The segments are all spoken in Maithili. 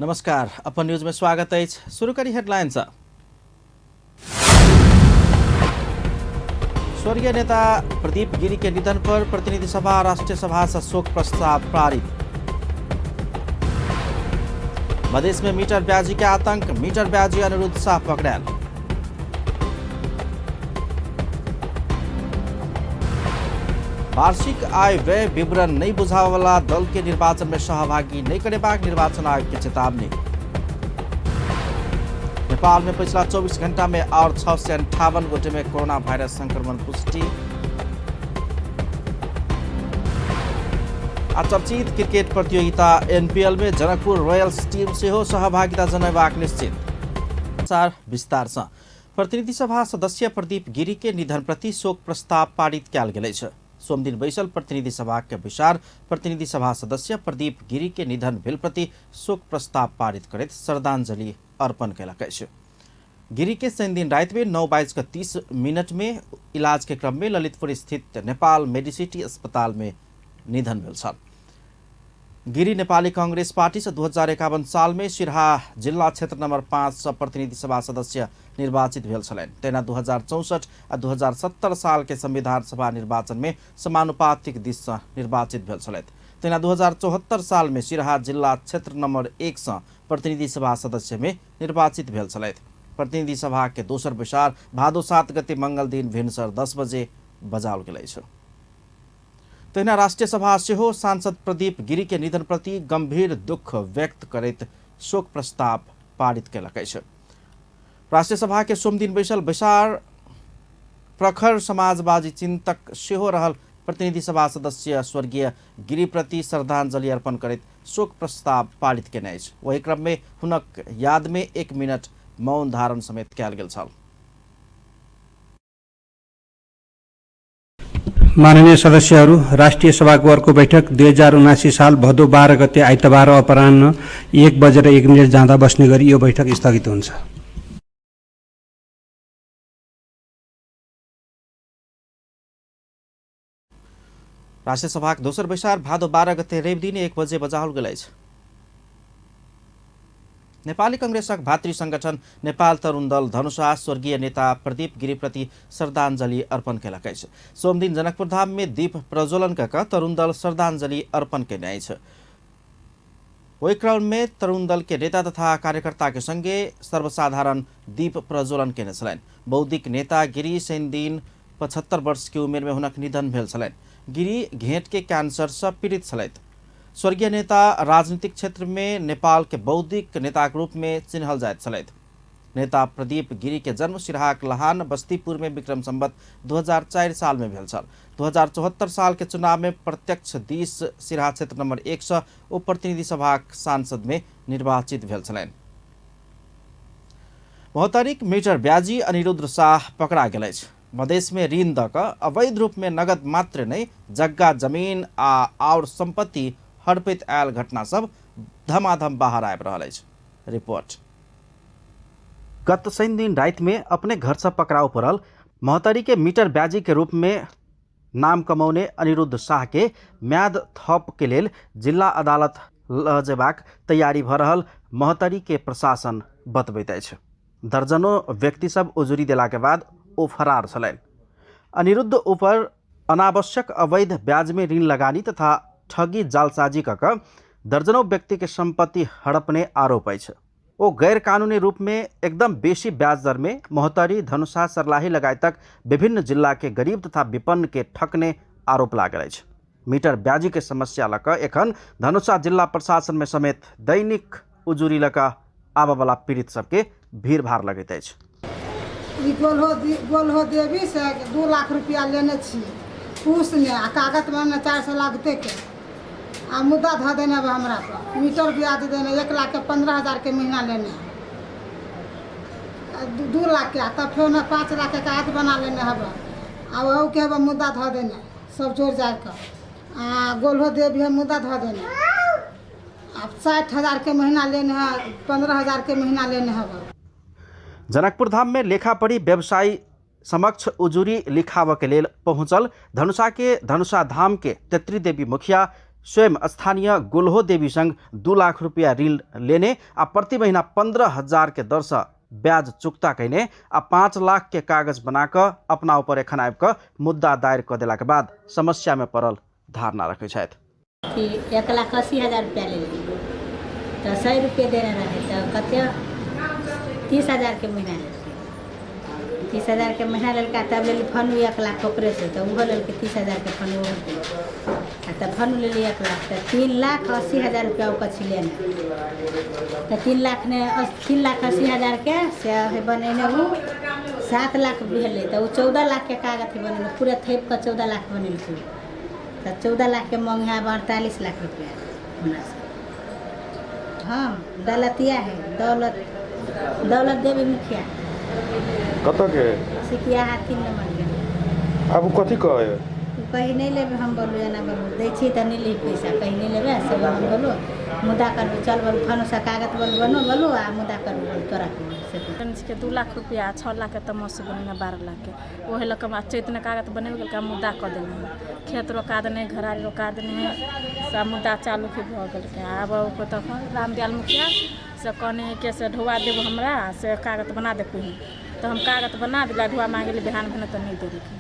नमस्कार, अपन न्यूज में स्वागत अछि। शुरू करी हेडलाइन सँ। स्वर्गीय नेता प्रदीप गिरी के निधन पर प्रतिनिधि सभा राष्ट्रीय सभा से शोक प्रस्ताव पारित। मधेश में मीटर ब्याजी के आतंक, मीटर ब्याजी अनिरुद्ध शाह पकड़ायल। वार्षिक आय व्यय विवरण नहीं बुझावला दल के निर्वाचन में सहभागी नहीं करेबाक निर्वाचन आयोग के चेतावनी। नेपाल में पिछला 24 घंटा में और 658 गोटे में कोरोना वायरस संक्रमण पुष्टि। आ चर्चित क्रिकेट प्रतियोगिता एनपीएल में जनकपुर रॉयल्स टीम सेहो सहभागिता जनेबाक निश्चित। समाचार विस्तार से। प्रतिनिधि सभा सदस्य प्रदीप गिरी के निधन प्रति शोक प्रस्ताव पारित कयल गेल अछि। सोमदिन बैसल प्रतिनिधि सभा के बैसार प्रतिनिधि सभा सदस्य प्रदीप गिरी के निधन भेल प्रति शोक प्रस्ताव पारित करैत श्रद्धांजलि अर्पण कयलक अछि। गिरी के शनिदिन राति में 9:30 में इलाज के क्रम में ललितपुर स्थित नेपाल मेडिसिटी अस्पताल में निधन भेल छल। गिरी नेपाली कांग्रेस पार्टी से 2051 साल में सिरहा जिला क्षेत्र नंबर 5 से प्रतिनिधि सभा सदस्य निर्वाचित भेल छलनि। तहिना 2064 आ 2070 साल के संविधान सभा निर्वाचन में समानुपातिक दिस से निर्वाचित भेल छलथि। तहिना 2074 साल में सिरहा जिला क्षेत्र नंबर 1 से प्रतिनिधि सभा सदस्य में निर्वाचित भेल छलथि। प्रतिनिधि सभा के दोसर बैसार भादो 7 गते मंगल दिन भिनसर 10 बजे बजाओल गेल अछि। तहिना राष्ट्रिय सभा सेहो सांसद प्रदीप गिरी के निधन प्रति गंभीर दुख व्यक्त करैत शोक प्रस्ताव पारित कयलक अछि। राष्ट्रिय सभा के सोमदिन बैसल बैसार प्रखर समाजवादी चिंतक सेहो रहल प्रतिनिधि सभा सदस्य स्वर्गीय गिरी प्रति श्रद्धांजलि अर्पण करैत शोक प्रस्ताव पारित केने अछि। ओहि क्रम में हुनक याद में 1 मिनट मौन धारण समेत कयल गेल छल। माननीय सदस्यहरू, राष्ट्रिय सभाको अर्को बैठक 2079 साल भदौ 12 गते आइतबार अपराह्न 1:01 जाँदा बस्ने गरी यो बैठक स्थगित हुन्छ। राष्ट्रिय सभाक दोसर बैसार भादो 12 गते रवि दिन 1 बजे बजाओल गेल अछि। नेपाली कांग्रेसक भातृ संगठन नेपाल तरुण दल धनुषा स्वर्गीय नेता प्रदीप गिरी प्रति श्रद्धांजलि अर्पण कयलक अछि। सोमदिन जनकपुर धाम में दीप प्रज्वलन कऽ तरुण दल श्रद्धांजलि अर्पण कयने अछि। ओहि क्रम में तरुण दल के नेता तथा कार्यकर्ता के संगे सर्वसाधारण दीप प्रज्वलन कयने छलनि। बौद्धिक नेता गिरी शनिदिन 75 वर्ष के उमेर में हुनक निधन भेल छलनि। गिरी घेंट के कैंसर से पीड़ित छलथि। स्वर्गीय नेता राजनीतिक क्षेत्र में नेपाल के बौद्धिक नेताक रूप में चिन्हल जाइत छलथि। नेता प्रदीप गिरी के जन्म सिरहाक लहान बस्तीपुर में विक्रम संवत 2004 साल में भेल छल। 2074 साल के चुनाव में प्रत्यक्ष दिस सिरहा क्षेत्र नंबर 1 से ओ प्रतिनिधि सभाक सांसद में निर्वाचित भेल छलनि। महोत्तरीक मीटर ब्याजी अनिरुद्ध शाह पकड़ा गेल अछि। मधेश में ऋण दऽ कऽ अवैध रूप में नगद मात्र नहि जग्गा जमीन आ आओर संपत्ति हड़पैत आयल घटना सब धमाधम बाहर आबि रहल अछि। रिपोर्ट। गत शनि दिन राति में अपने घर से पकड़ाव पड़ल महोत्तरी के मीटर ब्याजी के रूप में नाम कमौने अनिरुद्ध शाह के म्याद थप के लेल जिला अदालत लऽ जेबाक तैयारी भऽ रहल महोत्तरी के प्रशासन बतबैत अछि। दर्जनों व्यक्ति सब उजुरी देला के बाद ओ फरार छलनि। अनिरुद्ध ऊपर अनावश्यक अवैध ब्याज में ऋण लगानी तथा ठगी जालसाजी कऽ कऽ दर्जनों व्यक्ति के संपत्ति हड़पने आरोप अछि। ओ गैर कानूनी रूप में एकदम बेसी ब्याज दर में महोत्तरी, धनुषा, सर्लाही लगायतक विभिन्न जिला के गरीब तथा विपन्न के ठकने आरोप लागल अछि। मीटर ब्याजी के समस्या लऽ कऽ एखन धनुषा जिला प्रशासन में समेत दैनिक उजुरी लऽ कऽ आबऽवला पीड़ित सबके भीड़ भाड़ लगैत अछि। ई गोलहो देवी से 2 लाख रुपया लेने छियै पूसमे आ कागज बनने 400 लागते के आ मुद्दा धऽ देने बा हमरा पर। मीटर ब्याज देने 1 लाख के 15,000 के महीना लेने है, 2 लाख के, आ तब फेर ओन्ने 5 लाख के कागज बना लेने हबा आ ओहू के हबा मुद्दा धऽ देने सब जोड़ जाड़ कऽ। आ गोलहो देवी है मुद्दा धऽ देने आ 60,000 के महीना लेने है, 15,000 के महीना लेने हबा। जनकपुर धाम में लेखापढ़ी व्यवसायी समक्ष उजुरी लिखाव के लेल पहुंचल धनुषा के धनुषा धाम के तेत्री देवी मुखिया स्वयं स्थानीय गोल्हो देवी संग 2 लाख रुपया ऋण लेने आ प्रति महीना 15,000 के दर से ब्याज चुकता कयने आ 5 लाख के कागज बना कऽ अपना ऊपर एखन आबि कऽ मुद्दा दायर कऽ देलाके बाद समस्या में पड़ल धारणा रखै छथि। कि 1,80,000 रुपया लेलियै तऽ 100 रुपये देने रहै तऽ कते 30,000के महीना लेलकै। 30,000के महीना लेलकै तब लेली फनु 1 लाख ओकरेसँ, तऽ ओहो लेलकै 30,000के फनु ओहो देलकै। आ तब फनु लेली 1 लाख, तऽ 3,80,000 रुपया ओकर छी लेने। तऽ 3 लाख ने 3,80,000के से है बनेने ओ 7 लाख भेलै, तऽ ओ 14 लाखके कागज है बनेने, पूरा थैप कऽ 14 लाख बनेलकै। तऽ 14 लाखके मांग है, आब 48 लाख रुपया हमरासँ। हम दौलतिया है, दौलत दौलत देवी मुखिया। कतऽके? सिकिया 3 नंबरके। आब ओ कथी कहै? कहीं नहि लेबै हम, बोलू एना बोलू दै छी तऽ नहि ली पैसा, कहीं नहि लेबै से हम बोलू मुद्दा करबै, चल बोलू फनुसा कागज बोलू बनो बोलू आ मुद्दा करबै बोलू तोरा के 2 लाख रुपया 6 लाख के तमस बनेने 12 लाख के ओहे लऽ कऽ चैतने कागज बनेबे केलकै, मुद्दा कऽ देने है, खेत रोका देने, घरारी रोका देने है, सब मुद्दा चालू के भऽ गेलकै। आब ओकर तखन रामदयाल मुखिया से कहने है कि से ढोआ देबो हमरा, से कागज बना दे पहिने, तऽ हम कागज बना देला, ढोआ मांगेली बिहान भेने तऽ नहि देलकै।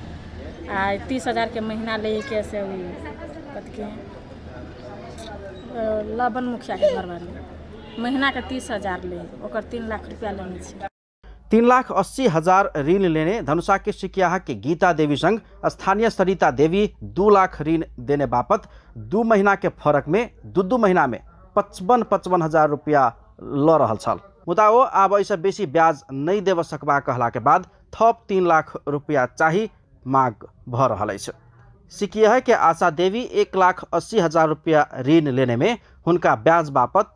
आ 30,000 के महीना लै के से ओ कथी लबन मुखिया के घरवाली महीना के 30,000 ले, ओकर 3 लाख रुपया लेने छै। 3,80,000 ऋण लेने धनुषा के सिकियाहा के गीता देवी संग स्थानीय सरिता देवी 2 लाख ऋण देने बापत 2 महीना के फरक में 2-2 महीना में 55-55 हजार रुपया ल रहल छल। मुदा ओ आब एहिसँ बेसी ब्याज नहि देब सकबा कहला के बाद थप 3 लाख रुपया चाही माग भऽ रहल अछि। सिकियाहा के आशा देवी 1,80,000 रुपया ऋण लेने में हुनका ब्याज बापत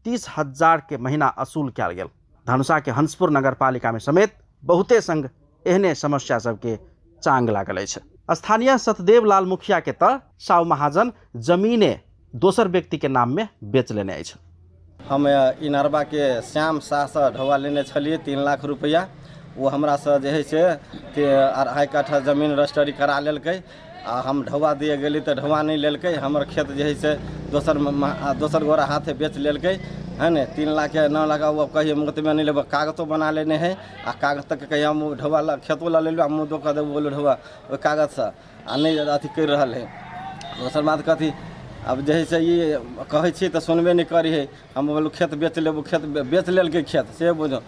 30,000 के महीना असूल कयल गेल। धनुषा के हंसपुर नगरपालिका में समेत बहुते संग एहने समस्या सबके चांग लागल अछि। स्थानीय सतदेव लाल मुखिया के तऽ साहु महाजन जमीने दोसर व्यक्ति के नाम में बेच लेने अछि। हम इनरबा के श्याम शाह से ढौआ लेने छलियै 3 लाख रुपया, ओ हमरा से जे है से 2.5 कट्ठा जमीन रजिस्ट्री करा लेलकै आ हम ढौआ दिए गेली तऽ ढौआ नहि लेलकै, हमर खेत जे है से दोसर गोरा हाथे बेच लेलकै है ने। 3 लाख 9 लाख ओ कहिए मुकदमे नहि लेबै, कागजो बना लेने है आ कागज तक कहिए हम ढौआ खेतो लऽ लेलहुँ आ मुद्दो कऽ देबो बोलू ढौआ ओहि कागजसँ आ नहि अथी करि रहल है। दोसर बात कथी आब जे है से ई कहै छियै तऽ सुनबे नहि करी है, हम बोलू खेत बेच लेबू, खेत बेच लेलकै खेत से बुझो।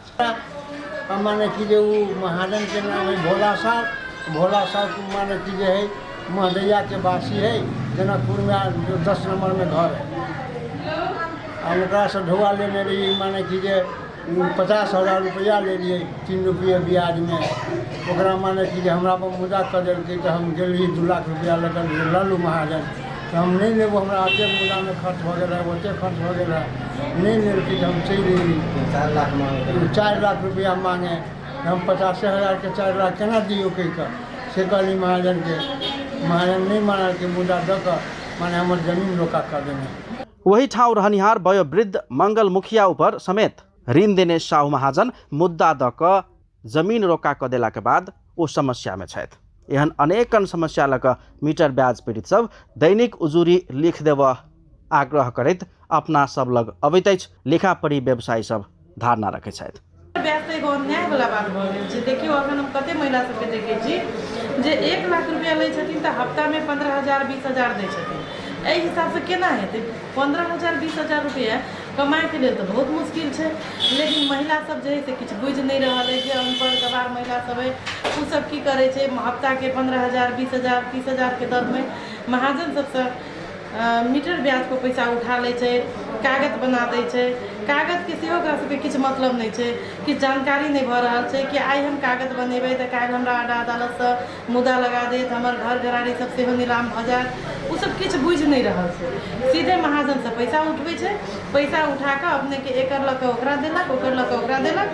माने कि जे ओ महाजनके नाम है भोला साहब, भोला साहब माने कि जे है महदैया के वासी है, जनकपुरमे 10 नंबरमे घर है। आ ओकरासँ ढौआ लेने रहियै माने कि जे 50,000 रुपया लेलियै 3 रुपये ब्याजमे, ओकरा माने कि जे हमरा पर मुद्दा कऽ देलकै तऽ हम गेलियै 2 लाख रुपया लऽ कऽ लऽ लू महाजन, तऽ हम नहि लेबो, हमरा एतेक मुद्दामे खर्च भऽ गेल है, ओतेक खर्च भऽ गेल है, नहि लेलकै तऽ हम चलि एली। 4 लाख मांगे, 4 लाख रुपया मांगे, हम 50,000 के 4 लाख केना दियौ कहि कऽ से कहली महाजनके, महाजन नहि मानलकै, मुद्दा दऽ कऽ माने हमर जमीन रोका कऽ देने। वही ठाउँ रहनिहार वयोवृद्ध मंगल मुखिया ऊपर समेत ऋण देने साहु महाजन मुद्दा दऽ कऽ जमीन रोका कऽ देलाके बाद ओ समस्यामे छथि। एहन अनेकन समस्या लऽ कऽ मीटर ब्याज पीड़ित सब दैनिक उजूरी लिख देबऽ आग्रह करैत अपना सब लग अबैत अछि। लेखापढ़ी व्यवसायी सब धारणा रखै छथि। ब्याज तऽ एगो अन्याय वाला बात भऽ गेल छै। देखियौ अखन हम कते महिला सबके देखै छी जे 1 लाख रुपया लै छथिन तऽ हफ्तामे 15,000 20,000 दै छथिन। एहि हिसाबसँ केना हेतै? 15,000 20,000 रुपया कमाइके लेल तऽ बहुत मुश्किल छै, लेकिन महिला सब जे है से किछु बुझि नहि रहल अछि। जे अनपढ़ गवार महिला सब है ओ सब की करै छै, हफ्ताके 15,000 20,000 30,000 के दरमे महाजन सबसँ मीटर ब्याज पर पैसा उठा लै छै, कागज बना दै छै। कागजके सेहो ओकरा सबके किछु मतलब नहि छै, किछु जानकारी नहि भऽ रहल छै कि आइ हम कागज बनेबै तऽ काल्हि हमरा आडा अदालतसँ मुद्दा लगा देत, हमर घर घरारी सब सेहो नीलाम भऽ जायत। ओ सब किछु बुझि नहि रहल छै, सीधे महाजनसँ पैसा उठबै छै, पैसा उठा कऽ अपनेके एकर लऽ कऽ ओकरा देलक, ओकर लऽ कऽ ओकरा देलक।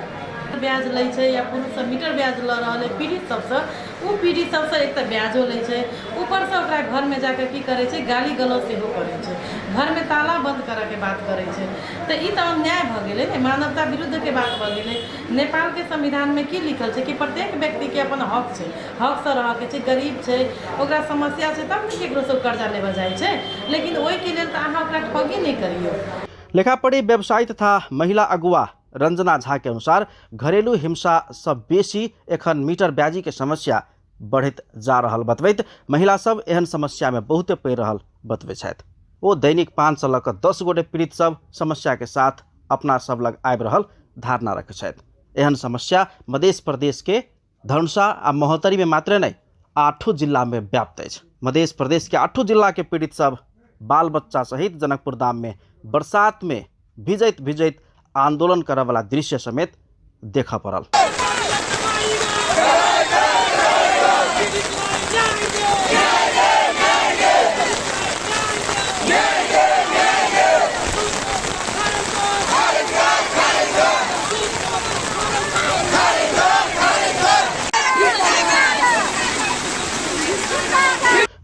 ब्याज लै छै या पुरुषसभ मीटर ब्याज लऽ रहल अइ पीड़ित सभसँ, ओ पीड़ित सभसँ एक तऽ ब्याजो लै छै, ऊपरसँ ओकरा घरमे जाकऽ की करै छै, गाली गलौज सेहो करै छै, घरमे ताला बन्द करऽके बात करै छै। तऽ ई तऽ अन्याय भऽ गेलै ने, मानवता विरुद्धके बात भऽ गेलै। नेपालके संविधानमे की लिखल छै कि प्रत्येक व्यक्तिके अपन हक छै, हकसँ रहऽके छै। गरीब छै, ओकरा समस्या छै, तब ने ककरोसँ ओ कर्जा लेबऽ जाइ छै, लेकिन ओहिके लेल तऽ अहाँ ओकरा ठगी नहि करियौ। लेखापढ़ी व्यवसायी तथा महिला अगुवा रंजना झा के अनुसार घरेलू हिंसा सँ बेसी एखन मीटर ब्याजी के समस्या बढ़ैत जा रहल बतबैत महिला सब एहन समस्या में बहुते पड़ि रहल बतबै छथि। ओ दैनिक 5 सँ लऽ कऽ 10 गोटे पीड़ित सब समस्या के साथ अपना सब लग आबि रहल धारणा रखै छथि। एहन समस्या मध्य प्रदेश के धनुषा आ महोत्तरी में मात्रे नहि 8 जिला में व्याप्त अछि। मध्य प्रदेश के 8 जिला के पीड़ित सब बाल बच्चा सहित जनकपुर धाम में बरसात में भिजैत भिजैत आंदोलन करऽ वाला दृश्य समेत देखऽ पड़ल।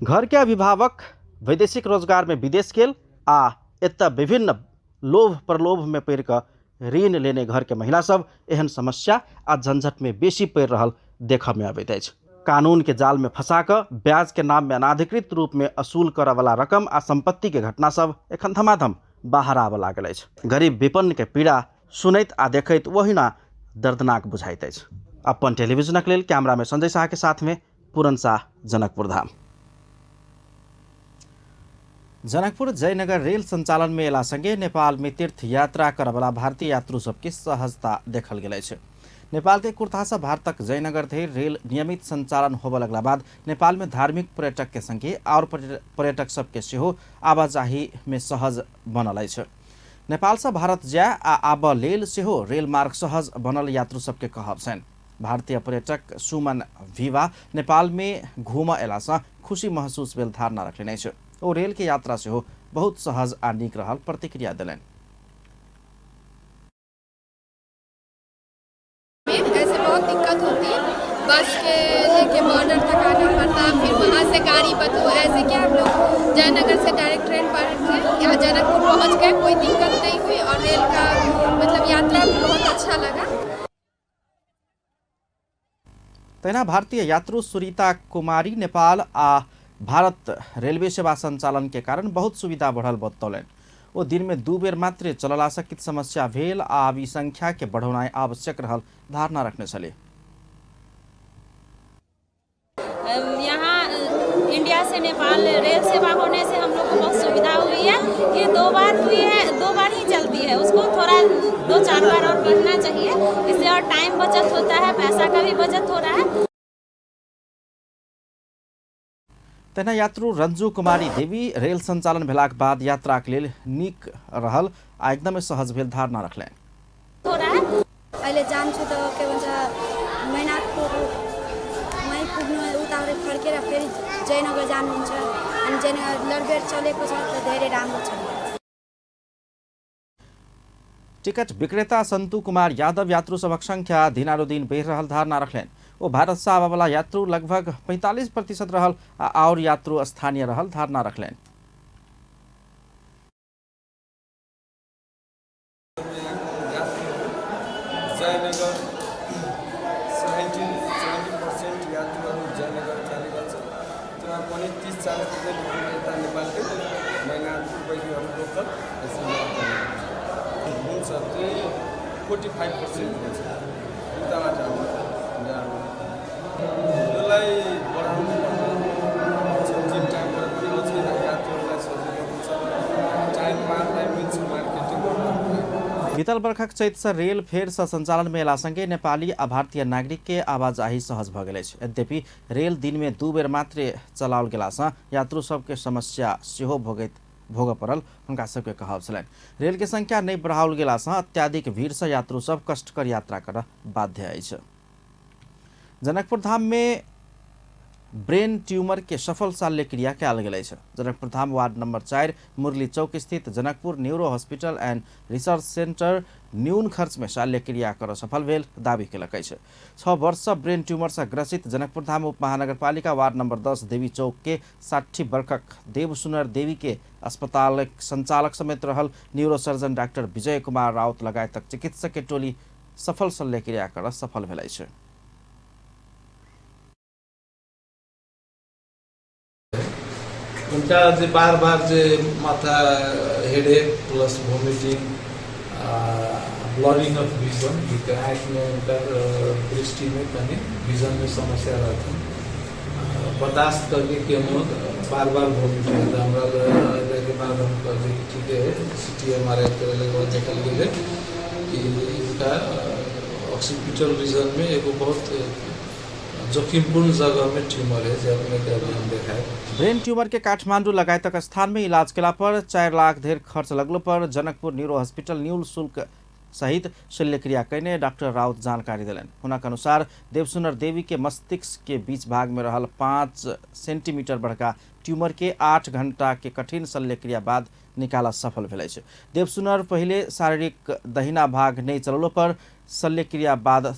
घर के अभिभावक वैदेशिक रोजगार में विदेश गेल आ एतऽ विभिन्न लोभ प्रलोभ में पड़ि कऽ ऋण लेने घर के महिला सब एहन समस्या आ झंझट में बेसी पड़ि रहल देखऽ में अबैत अछि। कानून के जाल में फंसा कऽ ब्याज के नाम में अनाधिकृत रूप में असूल करऽ वाला रकम आ संपत्ति के घटना सब एखन धमाधम बाहर आबऽ लागल अछि। गरीब विपन्न के पीड़ा सुनैत आ देखैत ओहिना दर्दनाक बुझाइत अछि। अपन टेलीविजनक लेल कैमरा में संजय शाह के साथ में पूरन शाह, जनकपुर धाम। जनकपुर जयनगर रेल संचालन में एला संगे नेपाल में तीर्थ यात्रा करवला भारतीय यात्रु सबके सहजता देखल गेल अछि। नेपाल के कुर्था से भारतक जयनगर धरि रेल नियमित संचालन होबऽ लगला बाद नेपाल में धार्मिक पर्यटक के संगे और पर्यटक सबके सेहो आवाजाही में सहज बनल अछि। नेपाल से भारत जाय आ आबऽ लेल सेहो रेल मार्ग सहज बनल यात्रु सबके कहब छनि। भारतीय पर्यटक सुमन विवा नेपाल में घूमऽ एला सँ खुशी महसूस भेल धारणा रखलनि अछि। ओ रेल के यात्रा सेहो बहुत सहज आ नीक रहल प्रतिक्रिया देलनि। ऐसे बहुत दिक्कत होती, बस के लेके बॉर्डर तक आना पड़ता, फिर वहाँ से गाड़ी बदलो। ऐसे क्या हम लोग जयनगर से डायरेक्ट ट्रेन पकड़ के यहाँ जनकपुर पहुँच गए, कोई दिक्कत नहीं हुई और रेल का मतलब यात्रा भी बहुत अच्छा लगा। तहिना भारतीय यात्रु सुरीता कुमारी नेपाल आ भारत रेलवे सेवा संचालन के कारण बहुत सुविधा बढ़ल बतौलनि। ओ दिन में 2 बेर मात्र चलला सँ किछु समस्या भेल आ आब ई संख्या के बढ़ौनाइ आवश्यक रहल धारणा रखने छलीह। यहाँ इंडिया से नेपाल रेल सेवा होने से हम लोग को बहुत सुविधा हुई है। ये 2 बार हुई है, 2 बार ही चलती है, उसको थोड़ा 2-4 बार और बढ़ना चाहिए, इससे और टाइम बचत होता है, पैसा का भी बचत हो रहा है। तहिना यात्रु रंजू कुमारी देवी रेल संचालन भेलाक बाद यात्राक लेल नीक रहल आ एकदमै सहज भेल धारणा रखलनि। अहिले जान्छु त के भन्छ मैनाथपुरमै पुग्नु, उताबाट फर्केर फेरि जयनगर जानुहुन्छ अनि जयनगर लरबेर चलेको छ त धेरै राम्रो छ। टिकट विक्रेता सन्तु कुमार यादव यात्रु सभक संख्या दिनानुदिन बढ़ि रहल धारणा रखलनि। ओ भारत सँ आबयवला यात्रु लगभग 45% रहल आ आओर यात्रु स्थानीय रहल धारणा रखलनि। जयनगर 70% यात्रुहरू जयनगर जाने गर्छ, तर पनि 30-40% यता नेपालकै मैनाथपुर बैरीहरू लोकल हुन्छ, त्यही 45% हुन्छ उताबाट यसलाई बढाउनु पर्ने तिन टाइमबाट पनि अझै यात्रुहरूलाई सजिलो हुन्छ, टाइममा मिल्छ मार्केटिङ। बीतल बरखक चैत सँ रेल फेर सँ संचालन में एला संगे नेपाली आ भारतीय नागरिक के आवाजाही सहज भ गेल अछि। यद्यपि रेल दिन में 2 बेर मात्रे चलाओल गेला सँ यात्रु सबके समस्या सेहो भोगऽ पड़ल हुनका सबके कहब छलनि। रेल के संख्या नहि बढ़ाओल गेला सँ अत्याधिक भीड़ सँ यात्रु सब कष्टकर यात्रा करऽ बाध्य अछि। जनकपुर धाम में ब्रेन ट्यूमर के सफल शल्यक्रिया कयल गेल अछि। जनकपुर धाम वार्ड नंबर 4 मुरली चौक स्थित Janakpur neuro hospital and research centre न्यून खर्च में शल्यक्रिया कर सफल भेल दावी केलक अछि। 6 वर्ष सँ ब्रेन ट्यूमर सँ ग्रसित जनकपुर धाम उप महानगरपालिका वार्ड नंबर 10 देवी चौक के 60 वर्षक देवसुनर देवी के अस्पताल संचालक समेत रहल न्यूरोसर्जन डाक्टर विजय कुमार राउत लगायतक चिकित्सक के टोली सफल शल्यक्रिया कर सफल भेल अछि। उनका जे बार बार जे माथा headache plus vomiting blurring of vision, आँख में उनका दृष्टि में कहीं विजन में समस्या रहथिन, बर्दाश्त करके केमो बार बार वोमिटिंग। हमरा के बाद हम कहलिए कि ठीक है, CT MRI करे के बाद देखल गेलै कि इनका ऑक्सीपिटल रीजन में एगो बहुत जोखिमपूर्ण जगह में ट्यूमर है, जे अपने के अभी हम देखाए। ब्रेन ट्यूमर के काठमांडू लगायतक स्थान में इलाज केला पर 4 लाख धेर खर्च लगलो पर जनकपुर न्यूरो हॉस्पिटल न्यून शुल्क सहित शल्यक्रिया कयने डाक्टर राउत जानकारी देलनि। हुनक अनुसार देवसुनर देवी के मस्तिष्क के बीच भाग में रहल 5 सेंटीमीटर बड़का ट्यूमर के 8 घंटा के कठिन शल्यक्रिया बाद निकाला सफल भेल अछि। देवसुनर पहिले शारीरिक दहिना भाग नहि चललो पर शल्यक्रिया बाद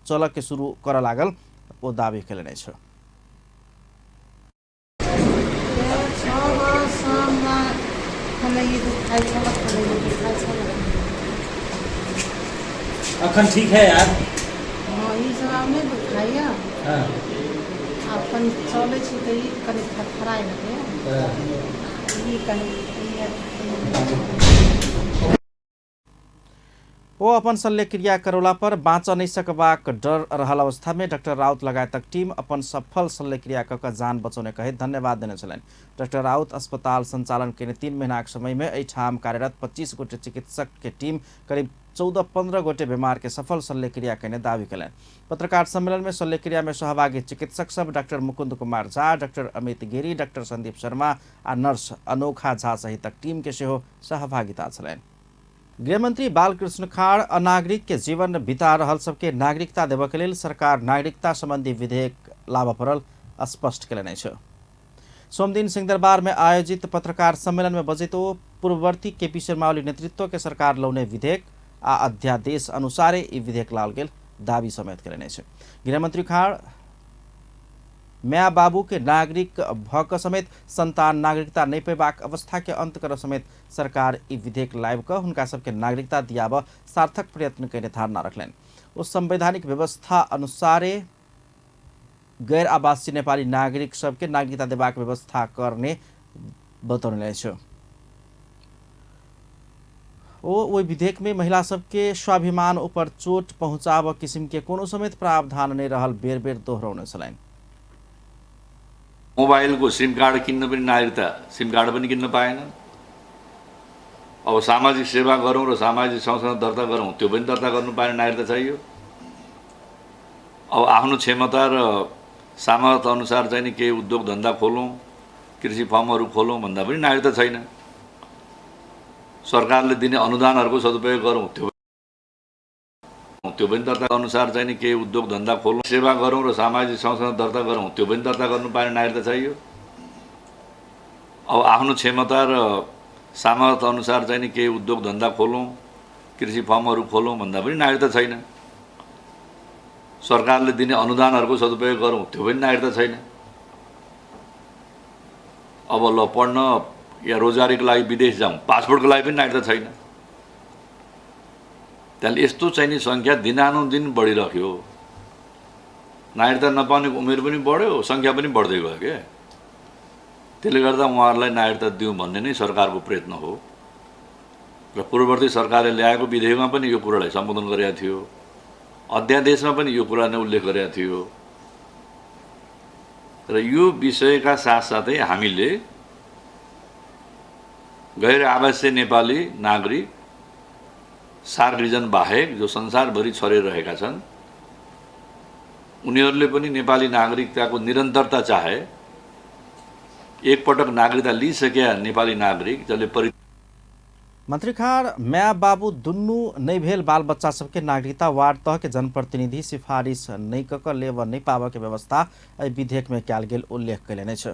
चलक के शुरू करऽ लागल ओ दावी कयलनि अछि। अखन ठीक है यार? हाँ, ई सब आब नहि दुखाइया। हाँ। आब कनि चलै छी तऽ ई कनि थरथराइ लगैया। ई कनि ओ अपन शल्यक्रिया करौला पर बाँच नहि सकबाक डर रहल अवस्था में डाक्टर राउत लगायतक टीम अपन सफल शल्यक्रिया कऽ कऽ जान बचौने कहैत धन्यवाद देने छलनि। डाक्टर राउत अस्पताल संचालन केने 3 महीनाक समय में एहिठाम कार्यरत 25 गोटे चिकित्सक के टीम करीब 14-15 गोटे बीमार के सफल शल्यक्रिया केने दावी कयलनि। पत्रकार सम्मेलन में शल्यक्रिया में सहभागी चिकित्सक सब doctor Mukund Kumar Jha, doctor Amit Giri, doctor Sandeep Sharma आ नर्स अनोखा झा सहितक टीम के सेहो सहभागिता छलनि। गृहमंत्री बालकृष्ण खाड़ अनागरिक के जीवन बिता रहल सबके नागरिकता देबऽ के लेल सरकार नागरिकता संबंधी विधेयक लाबऽ पड़ल स्पष्ट कयलनि अछि। सोमदिन सिंहदरबार में आयोजित पत्रकार सम्मेलन में बजैत ओ पूर्ववर्ती केपी शर्मा ओली नेतृत्व के सरकार लौने विधेयक आ अध्यादेश अनुसारे ई विधेयक लाओल गेल दावी समेत कयलनि अछि। गृहमंत्री खाड़ माय बाबू के नागरिक भऽ कऽ समेत संतान नागरिकता नहि पेबाक अवस्था के अंत करऽ समेत सरकार ई विधेयक लाबि कऽ हुनका सबके नागरिकता दियाबऽ सार्थक प्रयत्न कयने धारणा रखलनि। ओ संवैधानिक व्यवस्था अनुसारे गैर आवासीय नेपाली नागरिक सबके नागरिकता देबाक व्यवस्था करने बतौने अछि। ओ ओहि विधेयक में महिला सबके स्वाभिमान ऊपर चोट पहुँचाबऽ किसिम के कोनो समेत प्रावधान नहि रहल बेर बेर दोहरौने छलनि। मोबाइलको सिम कार्ड किन्न पनि नागरिकता सिम कार्ड पनि किन्न पाएनन्। अब सामाजिक सेवा गरौँ र सामाजिक संस्था दर्ता गरौँ त्यो पनि दर्ता गर्नु पाएन, नागरिकता चाहियो। अब आफ्नो क्षमता र सामर्थ्य अनुसार चाहिँ नि केही उद्योग धन्दा खोलौँ, कृषि फर्महरू खोलौँ भन्दा पनि नागरिकता छैन। सरकारले दिने अनुदानहरूको सदुपयोग गरौँ त्यो पनि दर्ता अनुसार चाहिँ नि केही उद्योग धन्दा खोलौँ, सेवा गरौँ र सामाजिक संस्था दर्ता गरौँ त्यो पनि दर्ता गर्नु पाएन, नागरिकता चाहियो। अब आफ्नो क्षमता र सामर्थ्य अनुसार चाहिँ नि केही उद्योग धन्दा खोलौँ, कृषि फर्महरू खोलौँ भन्दा पनि नागरिकता छैन। सरकारले दिने अनुदानहरूको सदुपयोग गरौँ त्यो पनि नागरिकता छैन। अब ल पढ्न या रोजगारीको लागि विदेश जाउँ, पासपोर्टको लागि पनि नागरिकता छैन। त्यहाँले यस्तो चाहिँ नि सङ्ख्या दिनानुदिन बढिरह्यो। नागरिकता नपाउनेको उमेर पनि बढ्यो, सङ्ख्या पनि बढ्दै गयो क्या। त्यसले गर्दा उहाँहरूलाई नागरिकता दिउँ भन्ने नै सरकारको प्रयत्न हो र पूर्ववर्ती सरकारले ल्याएको विधेयकमा पनि यो कुरालाई सम्बोधन गरेको थियो, अध्यादेशमा पनि यो कुरा नै उल्लेख गरेको थियो। र यो विषयका साथसाथै हामीले गैर आवासीय नेपाली नागरिक सार्क रिजन बाहेक जो संसारभरि छरिरहेका छन् उनीहरूले पनि नेपाली नागरिकताको निरन्तरता चाहे। एकपटक नागरिकता लिइसकेका नेपाली नागरिक जसले मंत्री खार my बाबू दुनू नहि भेल बाल बच्चा सबके नागरिकता वार्ड तह के जनप्रतिनिधि सिफारिश नहि कऽ कऽ लेबऽ नहि पाबऽ के व्यवस्था एहि विधेयक में कयल गेल उल्लेख कयलनि अछि।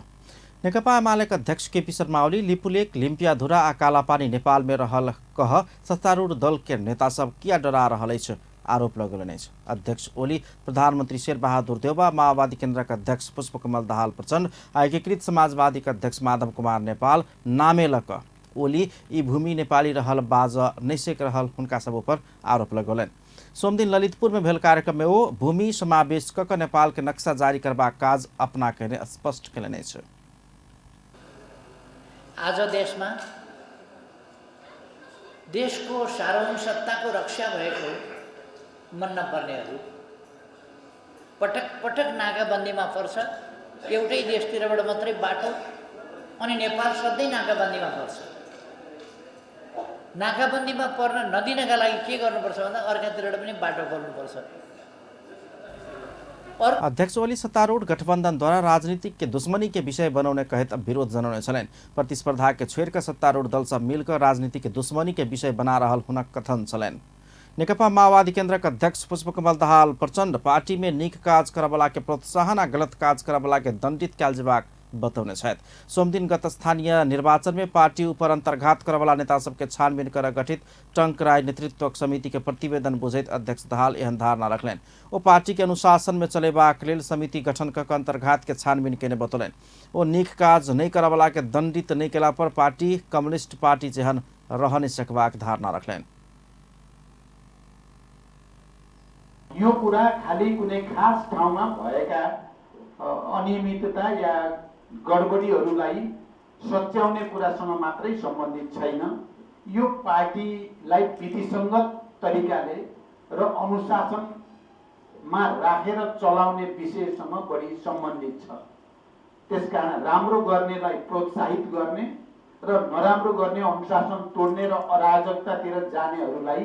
नेकपा एमालेक अध्यक्ष केपी शर्मा ओली लिपुलेख, लिम्पियाधुरा आ कालापानी नेपाल में रहल कह सत्तारूढ़ दल के नेता सब किया डरा रहल अछि आरोप लगौलनि अछि। अध्यक्ष ओली प्रधानमंत्री शेरबहादुर देउवा, माओवादी केन्द्रक अध्यक्ष पुष्पकमल दाहाल प्रचण्ड आ एकीकृत समाजवादीक अध्यक्ष माधव कुमार नेपाल नामे लऽ कऽ ओली ई भूमि नेपाली रहल बाज नहि सक रहल हुनका सब ऊपर आरोप लगौलनि। सोमदिन ललितपुर में भेल कार्यक्रम में ओ भूमि समावेश कऽ कऽ नेपाल के नक्शा जारी करबाक काज अपना कयने स्पष्ट कयलनि अछि। आज देशमा देशको सार्वभौम सत्ताको रक्षा भएको मन नपर्नेहरू पटक पटक नाकाबन्दीमा पर्छ। एउटै देशतिरबाट मात्रै बाटो अनि नेपाल सधैँ नाकाबन्दीमा पर्छ। नाकाबन्दीमा पर्न नदिनका लागि के गर्नुपर्छ भन्दा अर्कातिरबाट पनि बाटो खोल्नुपर्छ। अध्यक्ष ओली सत्तारूढ़ गठबंधन द्वारा राजनीतिक के दुश्मनी के विषय बनौने कहैत विरोध जनौने छलनि। प्रतिस्पर्धा के छोड़ि कऽ सत्तारूढ़ दल सब मिलकर राजनीति के दुश्मनी के विषय बना रहल हुनक कथन छलनि। नेकपा माओवादी केन्द्रक अध्यक्ष पुष्पकमल दाहाल प्रचण्ड पार्टी में नीक काज करऽवला के प्रोत्साहन आ गलत काज करऽवला के दंडित कयल जेबाक बतौने छथि। सोमदिन गत स्थानीय निर्वाचन में पार्टी ऊपर अंतर्घात करऽवला नेता सबके छानबीन कर गठित टंक राय नेतृत्वक समिति के प्रतिवेदन बुझैत अध्यक्ष दाहाल एहन धारणा रखलनि। ओ पार्टी के अनुशासन में चलेबाक लेल समिति गठन कऽ अंतर्घात के छानबीन केने बतौलनि। ओ नीक काज नहि करऽवला के दंडित नहि केला पर पार्टी कम्युनिस्ट पार्टी जेहन रह नहि सकबाक धारणा रखलनि। यो कुरा खालि कुनै खास ठाउँमा भएका अनियमितता या गडबडीहरूलाई सच्याउने कुरासँग मात्रै सम्बन्धित छैन। यो पार्टीलाई विधिसङ्गत तरिकाले र अनुशासनमा राखेर चलाउने विषयसँग बढी सम्बन्धित छ। त्यसकारण राम्रो गर्नेलाई प्रोत्साहित गर्ने र नराम्रो गर्ने, अनुशासन तोड्ने र अराजकतातिर जानेहरूलाई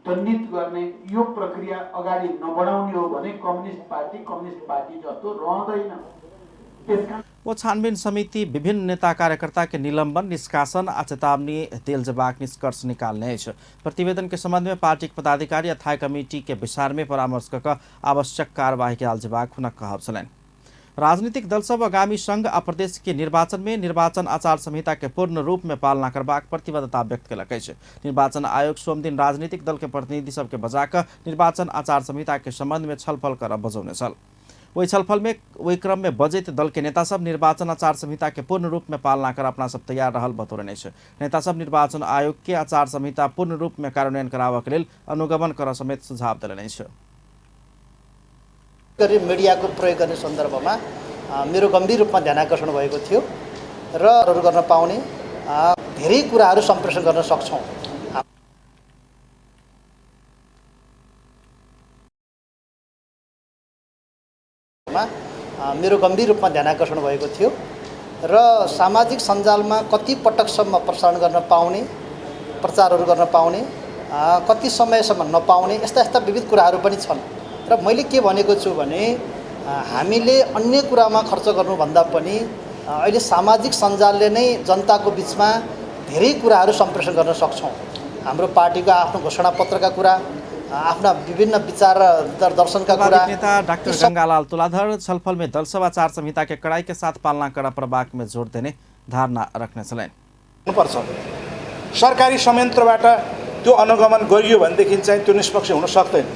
दण्डित गर्ने यो प्रक्रिया अगाडि नबढाउने हो भने कम्युनिस्ट पार्टी जस्तो रहँदैन। ओ छानबीन समिति विभिन्न नेता कार्यकर्ता के निलंबन, निष्कासन आ चेतावनी देल जेबाक निष्कर्ष निकालने अछि। प्रतिवेदन के संबंध में पार्टीक पदाधिकारी स्थायी कमिटी के बैसार में परामर्श कऽ कऽ आवश्यक कार्यवाही कयल जेबाक हुनक कहब छलनि। राजनीतिक दल सब आगामी संघ आ प्रदेश के निर्वाचन में निर्वाचन आचार संहिता के पूर्ण रूप में पालना करबाक प्रतिबद्धता व्यक्त केलक अछि। निर्वाचन आयोग सोमदिन राजनीतिक दल के प्रतिनिधि सबके बजा कऽ निर्वाचन आचार संहिता के संबंध में छलफल करब बजौने छल। ओहि छलफल में ओहि क्रम में बजैत दल के नेता सब निर्वाचन आचार संहिता के पूर्ण रूप में पालना कर अपना सब तैयार रहल बतौलनि अछि। नेता सब निर्वाचन आयोग के आचार संहिता पूर्ण रूप में कार्यान्वयन कराबऽ के लेल अनुगमन करऽ समेत सुझाव देलनि अछि। गरी मिडियाको प्रयोग गर्ने सन्दर्भमा मेरो गम्भीर रूपमा ध्यान आकर्षण भएको थियो र अरू गर्न पाउने धेरै कुराहरू सम्प्रेषण गर्न सक्छौँ। मेरो गम्भीर रूपमा ध्यान आकर्षण भएको थियो र सामाजिक सञ्जालमा कति पटकसम्म प्रसारण गर्न पाउने, प्रचारहरू गर्न पाउने, कति समयसम्म नपाउने यस्ता यस्ता विविध कुराहरू पनि छन्। र मैले के भनेको छु भने हामीले अन्य कुरामा खर्च गर्नुभन्दा पनि अहिले सामाजिक सञ्जालले नै जनताको बिचमा धेरै कुराहरू सम्प्रेषण गर्न सक्छौँ। हाम्रो पार्टीको आफ्नो घोषणापत्रका कुरा, आफ्ना विभिन्न विचार र दर्शनका कुरा। नेता डाक्टर गंगालाल तुलाधर छलफल में दलसभ आचार संहिता के कड़ाई के साथ पालना कर प्रभाग में जोड़ देने धारणा रखने छलनि। पर्छ सरकारी संयन्त्रबाट त्यो अनुगमन गरियो भनेदेखि चाहिँ त्यो निष्पक्ष हुन सक्दैन।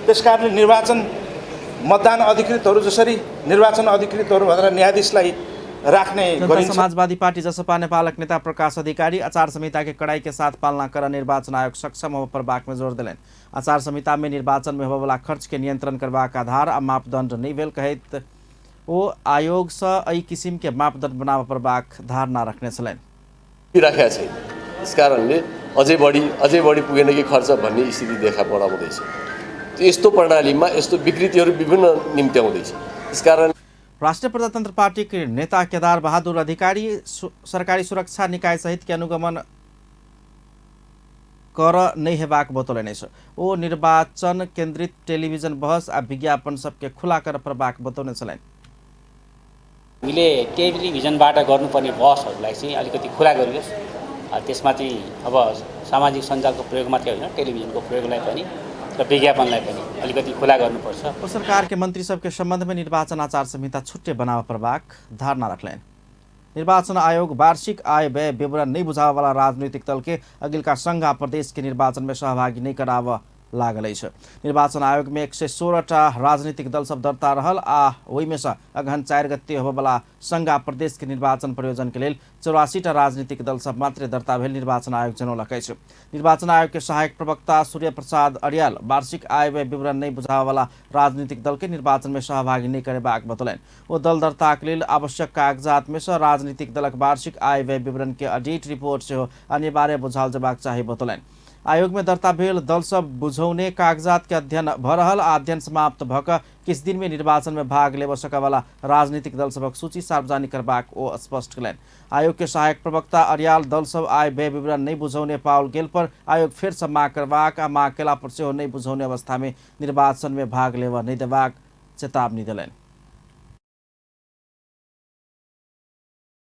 त्यसकारणले निर्वाचन मतदान अधिकृतहरू जसरी निर्वाचन अधिकृतहरू भनेर न्यायाधीशलाई राख्ने गरिन्छ। समाजवादी पार्टी जसपा नेपालक नेता प्रकाश अधिकारी आचार संहिता के कड़ाई के साथ पालना कर निर्वाचन आयोग सक्षम होबय पड़बाक में जोर देलनि। आचार संहिता में निर्वाचन में होबयवला खर्च के नियंत्रण करबाक आधार आ मापदंड नहि भेल कहैत ओ आयोग सँ एहि किसिम के मापदंड बनाबय पड़बाक धारणा रखने छलनि। राखेका छैन, त्यस कारणले अझै बढी पुगेन कि खर्च भन्ने स्थिति देखा पराउँदैछ। यस्तो प्रणालीमा यस्तो विकृतिहरू विभिन्न निम्त्याउँदैछ। त्यसकारण राष्ट्रिय प्रजातन्त्र पार्टी के नेता केदार बहादुर अधिकारी सरकारी सुरक्षा निकाय सहित के अनुगमन कर नहि हेबाक बतौलनि अछि। ओ निर्वाचन केंद्रित टेलीविजन बहस आ विज्ञापन सबके खुला कर पड़बाक बतौने छलनि। हामीले टेलिभिजनबाट गर्नुपर्ने बहसहरूलाई चाहिँ अलिकति खुला गरियोस्। त्यसमा चाहिँ अब सामाजिक सञ्जालको प्रयोग मात्रै होइन, टेलिभिजनको प्रयोगलाई पनि र विज्ञापनलाई पनि अलिकति खुला गर्नुपर्छ। ओ सरकार के मंत्री सबके संबंध में निर्वाचन आचार संहिता छुट्टे बनाव परबाक धारणा रखलनि। निर्वाचन आयोग वार्षिक आय व्यय विवरण नहीं बुझावे वाला राजनीतिक दल के अगिलका संघ आ प्रदेश के निर्वाचन में सहभागी नहीं कराव लागल अछि। निर्वाचन आयोग में 116टा राजनीतिक दल सब दर्ता रहल आ ओहिमे सँ अगहन 4 गते होबयवला संघ आ प्रदेश के निर्वाचन प्रयोजन के लेल 84टा राजनीतिक दल सब मात्रे दर्ता भेल निर्वाचन आयोग जनौलक अछि। निर्वाचन आयोग के सहायक प्रवक्ता सूर्य प्रसाद अर्याल वार्षिक आय व्यय विवरण नहीं बुझावे वाला राजनीतिक दल के निर्वाचन में सहभागी नहीं करेबाक बतौलनि। ओ दल दर्ताक लेल आवश्यक कागजात में सँ राजनीतिक दलक वार्षिक आय व्यय विवरण के ऑडिट रिपोर्ट सेहो अनिवार्य बुझाओल जेबाक चाही बतौलनि। आयोग में दर्ता भेल दल सब बुझौने कागजात के अध्ययन भ रहल आ अध्ययन समाप्त भ क किछु दिन में निर्वाचन में भाग लेबऽ सकयवला राजनीतिक दल सभक सूची सार्वजनिक करबाक ओ स्पष्ट कयलनि। आयोग के सहायक प्रवक्ता अर्याल दल सब आय व्यय विवरण नहि बुझौने पाओल गेल पर आयोग फेर सँ माग करबाक आ माग केला पर सेहो नहि बुझौने अवस्था में निर्वाचन में भाग लेबऽ नहि देबाक चेतावनी देलनि।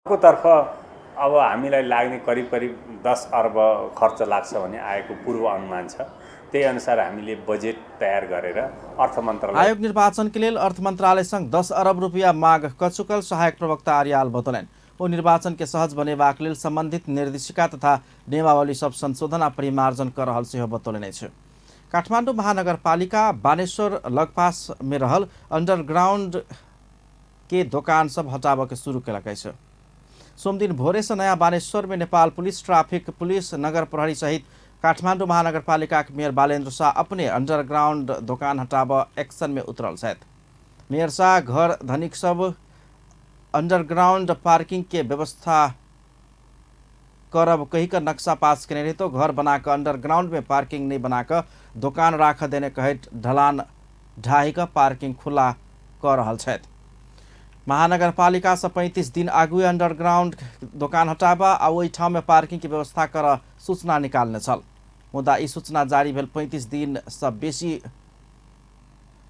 अर्कोतर्फ अब हामीलाई लाग्ने करिब करिब 10 अर्ब खर्च लाग्छ भन्ने आएको पूर्व अनुमान छ। त्यही अनुसार हामीले बजेट तयार गरेर अर्थ मन्त्रालय आयोग निर्वाचन के लेल अर्थ मन्त्रालय संग 10 अरब रुपया माग क चुकल सहायक प्रवक्ता अर्याल बतौलनि। ओ निर्वाचन के सहज बनेबाक लेल संबंधित निर्देशिका तथा नियमावली सब संशोधन आ परिमार्जन क रहल सेहो बतौलनि अछि। काठमाडौँ महानगरपालिका बानेश्वर लगपास में रहल अंडरग्राउंड के दोकान सब हटाबऽ के शुरू केलक अछि। सोमदिन भोरे से नयाँ बानेश्वर में नेपाल पुलिस, ट्राफिक पुलिस, नगर प्रहरी सहित काठमाडौँ महानगरपालिका के मेयर बालेन्द्र शाह अपने अंडरग्राउंड दोकान हटाबऽ एक्शन में उतरल छथि। मेयर शाह घर धनिक सब अंडरग्राउंड पार्किंग के व्यवस्था करब कही कऽ नक्शा पास केने रहितो घर बना कऽ अंडरग्राउंड में पार्किंग नहीं बना कऽ दोकान राख देने कहैत ढलान ढाही कऽ पार्किंग खुला कऽ रहल छथि। महानगरपालिका से 35 दिन आगुए अंडरग्राउंड दोकान हटाबऽ आ ओहि ठाम में पार्किंग के व्यवस्था करऽ सूचना निकालने छल, मुदा ई सूचना जारी भेल 35 दिन से बेसी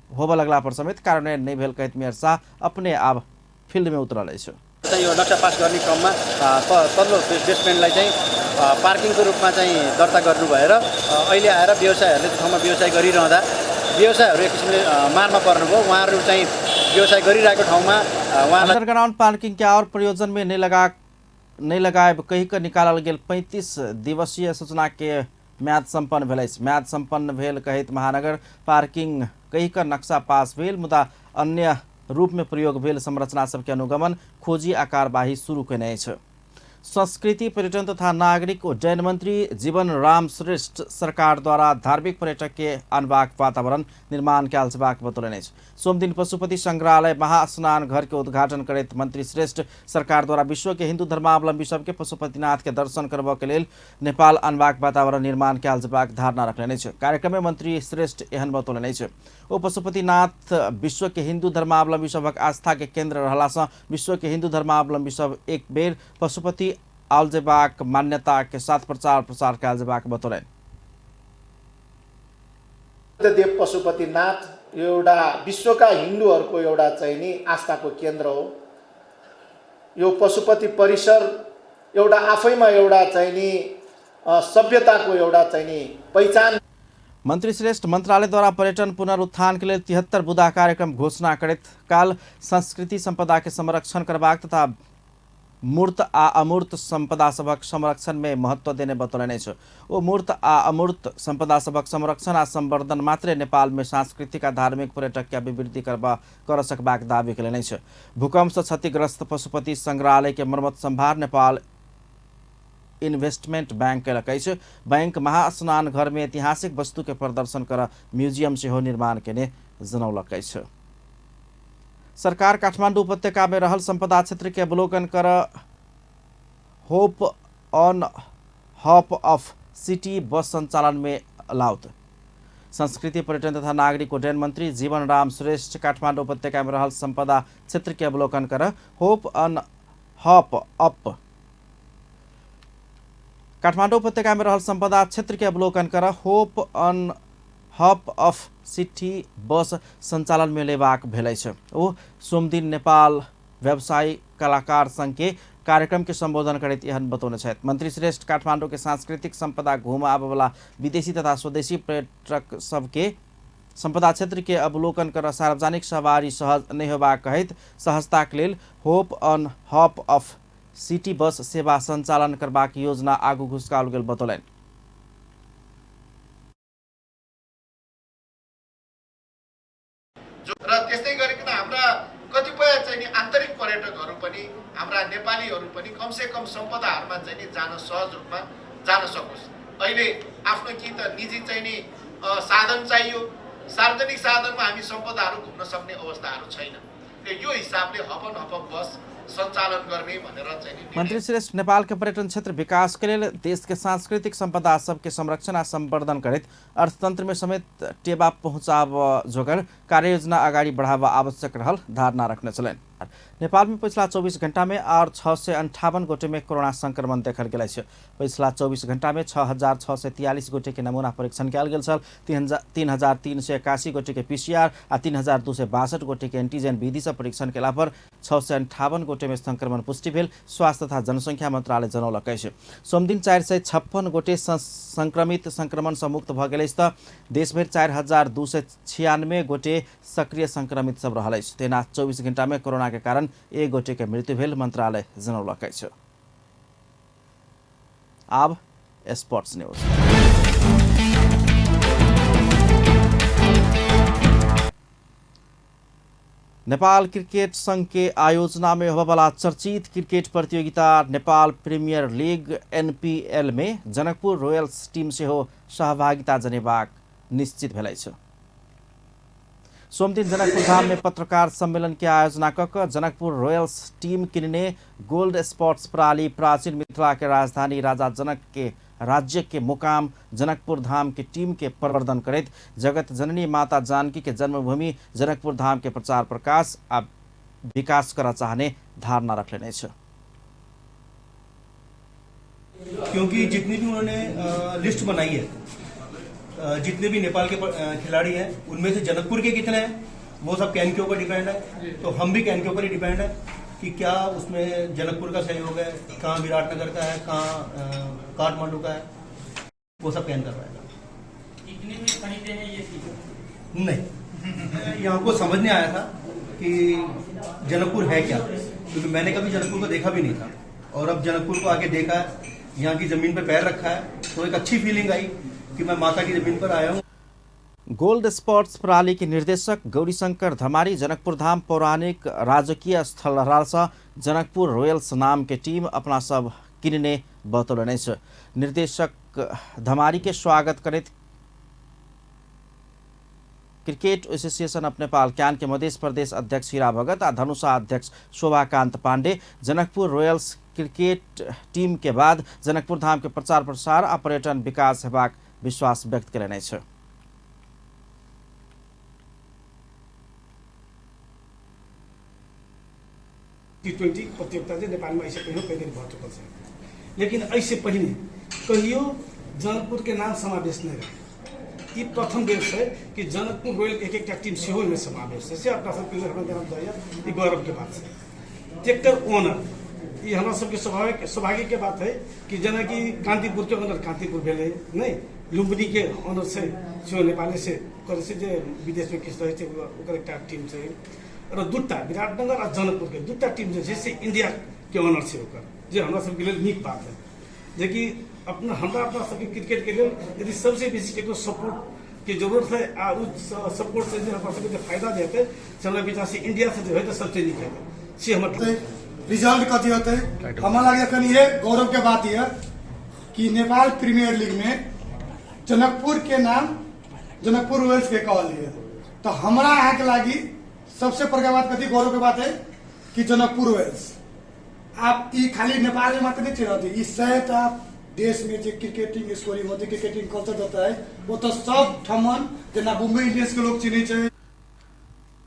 होबऽ लगला पर समेत कार्यान्वयन नहीं भेल कहैत मेयर शाह अपने आब फील्ड में उतरल अछि। यो नक्सा पास गर्ने क्रममा तल्लो बेसमेन्टलाई चाहिँ पार्किङको रूपमा चाहिँ दर्ता गर्नु भएर अहिले आएर व्यवसायीहरूले त्यो ठाउँमा व्यवसाय गरिरहँदा व्यवसायहरू एक किसिमले मारमा पर्नुभयो। उहाँहरू चाहिँ व्यवसाय गरिरहेको ठाउँमा उहाँलाई अंडरग्राउंड पार्किंग के और प्रयोजन में नहीं लगाए कही कऽ निकालल गेल 35 दिवसीय सूचना के म्याद सम्पन्न भेल अछि। म्याद सम्पन्न भेल कहैत महानगर पार्किंग कही कऽ नक्शा पास भेल, मुदा अन्य रूप में प्रयोग भेल संरचना सबके अनुगमन खोजी आ कार्यवाही शुरू केने अछि। संस्कृति पर्यटन तथा नागरिक उड्डयन मंत्री जीवन राम श्रेष्ठ सरकार द्वारा धार्मिक पर्यटक के अनबाक वातावरण निर्माण कयल जेबाक बतौलनि अछि। सोमदिन पशुपति संग्रहालय महास्नान घर के उद्घाटन करैत मंत्री श्रेष्ठ सरकार द्वारा विश्व के हिंदू धर्मावलंबी सबके पशुपतिनाथ के दर्शन करबऽ के लेल नेपाल अनबाक वातावरण निर्माण कयल जेबाक धारणा रखलनि अछि। कार्यक्रम में मंत्री श्रेष्ठ एहन बतौलनि अछि। ओ पशुपतिनाथ विश्व के हिंदू धर्मावलंबी सबक आस्था के केंद्र रहला सँ विश्व के हिंदू धर्मावलंबी सब एक बेर पशुपति आयल जेबाक मान्यता के साथ प्रचार प्रसार कयल जेबाक बतौलनि। देव पशुपतिनाथ यो एउटा विश्वका हिन्दूहरूको एउटा चाहिँ नि आस्थाको केन्द्र हो। यो पशुपति परिसर एउटा आफैमा एउटा चाहिँ नि सभ्यताको एउटा चाहिँ नि पहिचान। मंत्री श्रेष्ठ मंत्रालय द्वारा पर्यटन पुनरुत्थान के लेल 73 बुदा कार्यक्रम घोषणा करैत काल संस्कृति संपदा के संरक्षण करबाक तथा मूर्त आ अमूर्त संपदा सभक संरक्षण में महत्व देने बतौलनि अछि। ओ मूर्त आ अमूर्त संपदा सभक संरक्षण आ संवर्धन मात्रे नेपाल में सांस्कृतिक आ धार्मिक पर्यटक के अभिवृद्धि कर सकबाक दावी कयलनि अछि। भूकंप से क्षतिग्रस्त पशुपति संग्रहालय के मरम्मत संभार नेपाल इन्वेस्टमेंट बैंक कयलक अछि। बैंक महास्नान घर में ऐतिहासिक वस्तु के प्रदर्शन कर म्यूजियम सेहो निर्माण केने जनौलक अछि। सरकार काठमाडौँ उपत्यका में रहल संपदा क्षेत्र के अवलोकन कर hop on hop off city bus संचालन में लाउत। संस्कृति पर्यटन तथा नागरिक उड्डयन मंत्री जीवन राम श्रेष्ठ काठमाडौँ उपत्यका में रहल संपदा क्षेत्र के अवलोकन कर hop on hop off Kathmandu उपत्यका में रहल संपदा क्षेत्र के अवलोकन कर hop on hop off city bus संचालन में लेबाक भेल अछि। ओ सोमदिन नेपाल व्यवसायी कलाकार संघ के कार्यक्रम के संबोधन करैत एहन बतौने छथि। मंत्री श्रेष्ठ काठमांडू के सांस्कृतिक संपदा घूम आबयवला विदेशी तथा स्वदेशी पर्यटक सबके संपदा क्षेत्र के अवलोकन कर सार्वजनिक सवारी सहज नहि होबाक कहैत सहजताक लेल hop on hop off city bus सेवा संचालन करबाक योजना आगू घुसकाओल गेल बतौलनि। र त्यस्तै गरिकन हाम्रा कतिपय चाहिँ नि आन्तरिक पर्यटकहरू पनि हाम्रा नेपालीहरू पनि कमसेकम सम्पदाहरूमा चाहिँ नि जान सहज रूपमा जान सकोस्। अहिले आफ्नो कि त निजी चाहिँ नि साधन चाहियो, सार्वजनिक साधनमा हामी सम्पदाहरू घुम्न सक्ने अवस्थाहरू छैन। यो हिसाबले हप अन हप अफ बस सञ्चालन गर्ने भनेर चाहिँ नि मंत्री श्रेष्ठ नेपाल के पर्यटन क्षेत्र विकास के लेल देश के सांस्कृतिक संपदा सबके संरक्षण आ संवर्धन करैत अर्थतंत्र में समेत टेवा पहुँचाब जोगर कार्ययोजना अगाडि बढ़ावा आवश्यक रहल धारणा रखने छलनि। नेपाल में पिछला 24 घंटा में और 658 गोटे में कोरोना संक्रमण देखल गेल अछि। पिछला 24 घंटा में 6643 गोटे के नमूना परीक्षण कयल गेल छल। 3381 गोटे के पीसीआर आ 3262 गोटे के एंटीजन विधि से परीक्षण केला पर 658 गोटे में संक्रमण पुष्टि भेल स्वास्थ्य तथा जनसंख्या मंत्रालय जनौलक अछि। सोमदिन 456 गोटे संक्रमित संक्रमण से मुक्त भऽ गेल अछि तऽ देशभरि 4296 गोटे सक्रिय संक्रमित सब रहल अछि। तेना 24 घंटा में कोरोना के कारण एक गोटे के मृत्यु भेल मंत्रालय जनौलक अछि। आब स्पोर्ट्स न्यूज। नेपाल क्रिकेट संघ के आयोजना में होबयवला चर्चित क्रिकेट प्रतियोगिता नेपाल प्रीमियर लीग एनपीएल में जनकपुर रॉयल्स टीम सेहो सहभागिता जनेबाक निश्चित भेल अछि। सोमदिन जनकपुर धाम में पत्रकार सम्मेलन के आयोजना क जनकपुर रॉयल्स टीम किनने गोल्ड स्पोर्ट्स प्रणाली प्राचीन मिथिला के राजधानी राजा जनक के राज्य के मुकाम जनकपुर धाम के टीम के प्रवर्धन करैत जगत जननी माता जानकी के जन्मभूमि जनकपुर धाम के प्रचार प्रकाश आ विकास कर चाहने धारणा रखलेने अछि। क्योंकि जितनी भी उन्होंने लिस्ट बनाई है, जितने भी नेपाल के खिलाड़ी हैं उनमें से जनकपुर के कितने हैं वो सब can के ऊपर डिपेंड है, तो हम भी can के ऊपर ही डिपेंड है कि क्या उसमें जनकपुर का सहयोग है, कहाँ विराटनगर का है, कहाँ काठमांडू का है, वो सब can कर पाएगा। कितने में खरीदे हैं ये चीज? नहीं, यहाँ को समझ नहीं आया था कि जनकपुर है क्या, क्योंकि मैंने कभी जनकपुर को देखा भी नहीं था और अब जनकपुर को आके देखा है, यहाँ की जमीन पर पैर रखा है तो एक अच्छी फीलिंग आई कि मैं माता की जमीन पर आया हूँ। गोल्ड स्पोर्ट्स प्रणाली के निर्देशक गौरीशंकर धमारी जनकपुर धाम पौराणिक राजकीय स्थल रहलासँ जनकपुर रॉयल्स नाम के टीम अपना सब किनने बतौलनि अछि। निर्देशक धमारी के स्वागत करैत cricket association of Nepal CAN के मध्य प्रदेश अध्यक्ष हीरा भगत आ धनुषा अध्यक्ष Shobhakant Pandey Janakpur Royals cricket team के बाद जनकपुर धाम के प्रचार प्रसार आ पर्यटन विकास हेबाक विश्वास व्यक्त कयलनि अछि। टी20 प्रतियोगिता जे नेपालमे एहिसँ पहिने कई बेर भऽ चुकल छै, लेकिन एहिसँ पहिने कहियो जनकपुर के नाम समावेश नहि रहै। ई प्रथम बेर छै कि जनकपुर रॉयल एक एकटा टीम सेहो एहिमे समावेश छै, से अपना सबके लेल हमरा जनम दैया, ई गौरवके बात छै। ट्रैक्टर ओनर ई हमरा सबके सौभाग्य के बात है कि जेनाकि कान्तिपुर के ओनर कान्तिपुर भेलै, नहि लुम्बिनी के ओनर छै सेहो नेपाले से करै छै, जे विदेशमे किछु रहै छै ओकर एकटा टीम छै। र दुटा विराटनगर आ जनकपुर के दुटा टीम जे छै से इंडिया के ओनर छै ओकर, जे हमरा सबके लेल नीक बात है। जेकि अपना हमरा अपना सबके क्रिकेट के लेल यदि सबसे बेसी केकरो सपोर्ट के जरूरत है आ उ सपोर्ट से जे हमरा सबके जे फायदा देतै से हमरा विचार से इंडिया से जे होतै सबसे नीक हेतै, से हमर रिजल्ट कथी होतै। हमरा लागैए कनि ये गौरव के बात यऽ कि नेपाल प्रीमियर लीग में जनकपुर के नाम जनकपुर रॉयल्स के कहल है, तो हमरा अहाँके लागी सबसे बड़का बात कथी गौरव के बात है कि जनकपुर रॉयल्स आप ई खाली नेपाल में मात्र नहीं चलते, ई 100टा देश में जो क्रिकेटिंग स्कोरिंग होते, क्रिकेटिंग कल्चर होता है वो तो सब ठमन जेना मुंबई इंडियंस के लोग चिन्है छै।